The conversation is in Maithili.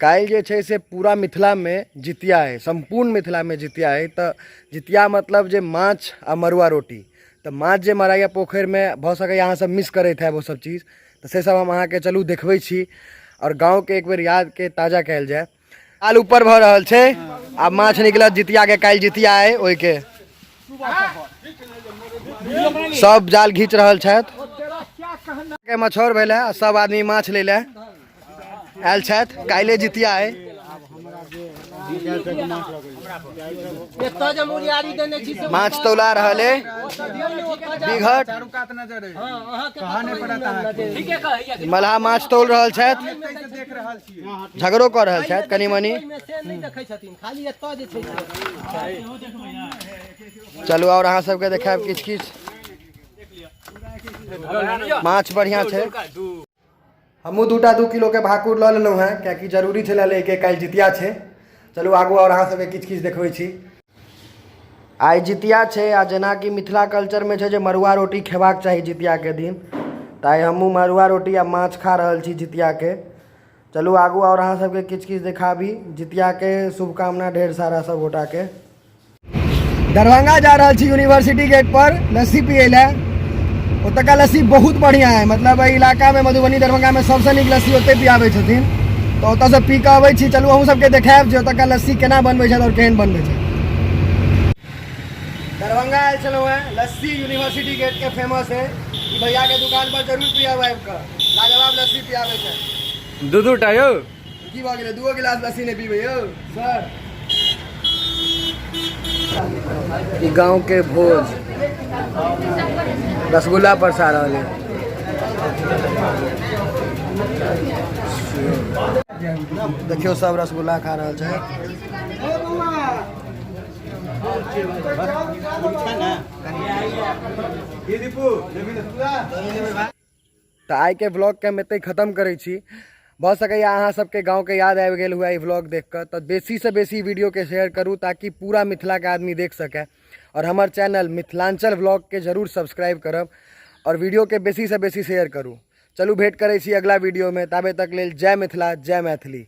काल्हि जे छै से पूरा मिथिलामे जितिया अइ, सम्पूर्ण मिथिलामे जितिया अइ। तऽ जितिया मतलब जे माछ आ मड़ुआ रोटी। तऽ माछ जे मराइए पोखरिमे, भऽ सकैए अहाँ सब मिस करैत हैब ओसब चीज, तऽ से सब हम अहाँके चलू देखबै छी आओर गाँवके एक बेर यादके ताजा कयल जाय। आल ऊपर भऽ रहल छै, आब माछ निकलत जितियाके। काल्हि जितिया अइ, ओहिके सब जाल घीच रहल छथि। के मछौर भेल है, सब आदमी माछ लै लए आयल छथि। काल्हि जितिया अइ। माछ तौला रहल है बिघट मलहा, माछ तौल रहल छथि, झगड़ो कऽ रहल छथि कनि मनि। चलू आओर अहाँ सबके देखायब किछु किछु। माछ बढ़िया छै। हमहूँ दूटा 2 किलोके भाकुर लऽ लेलहुँ हेँ, कियाकि जरूरी छलै लैके, काल्हि जितिया छै। चलू आगू आओर अहाँ सबके किछु किछु देखबै छी। आइ जितिया छै आ जेनाकि मिथिला कल्चरमे छै जे मड़ुआ रोटी खेबाक चाही जितियाके दिन, तऽ आइ हमहूँ मड़ुआ रोटी आ माछ खा रहल छी जितियाके। चलू आगू आओर अहाँ सबके किछु किछु देखाबी। जितियाके शुभकामना ढेर सारा सब गोटाके। दरभंगा जा रहल छी, यूनिवर्सिटी गेट पर लस्सी पियै लए। ओतुका लस्सी बहुत बढ़िआँ है, मतलब एहि इलाकामे मधुबनी दरभंगामे सबसँ नीक लस्सी ओतहि पियाबै छथिन, तऽ ओतऽसँ पी कऽ अबै छी। चलू अहूँ सबके देखायब जे ओतुका लस्सी केना बनबै छथि आओर केहन बनबै छथि। दरभंगा आयल छलहुँ हेँ, लस्सी यूनिवर्सिटी गेट के फेमस है। ई भैया के दुकान पर जरूर पियाब आबि कऽ, लाजवाब लस्सी पियाबै छै। दू दू टा यौ। की भऽ गेलै, दूओ गिलास लस्सी नहि पीबै यौ सर? ई गाँव के भोज, रसगुल्ला परसा रहल है। देखियौ, सब रसगुल्ला खा रहल छै। तऽ आइके व्लॉगके हम एतहि खतम करै छी। भऽ सकैए अहाँ सबके गाँवके याद आबि गेल हुए ई व्लॉग देख कऽ, तऽ बेसीसँ बेसी वीडियोके शेयर करू ताकि पूरा मिथिलाके आदमी देख सकै, आओर हमर चैनल मिथिलाञ्चल व्लॉगके जरूर सब्सक्राइब करब आओर वीडियोके बेसीसँ बेसी शेयर करू। चलू, भेँट करै छी अगिला वीडियोमे, ताबे तक लेल जय मिथिला, जय मैथिली।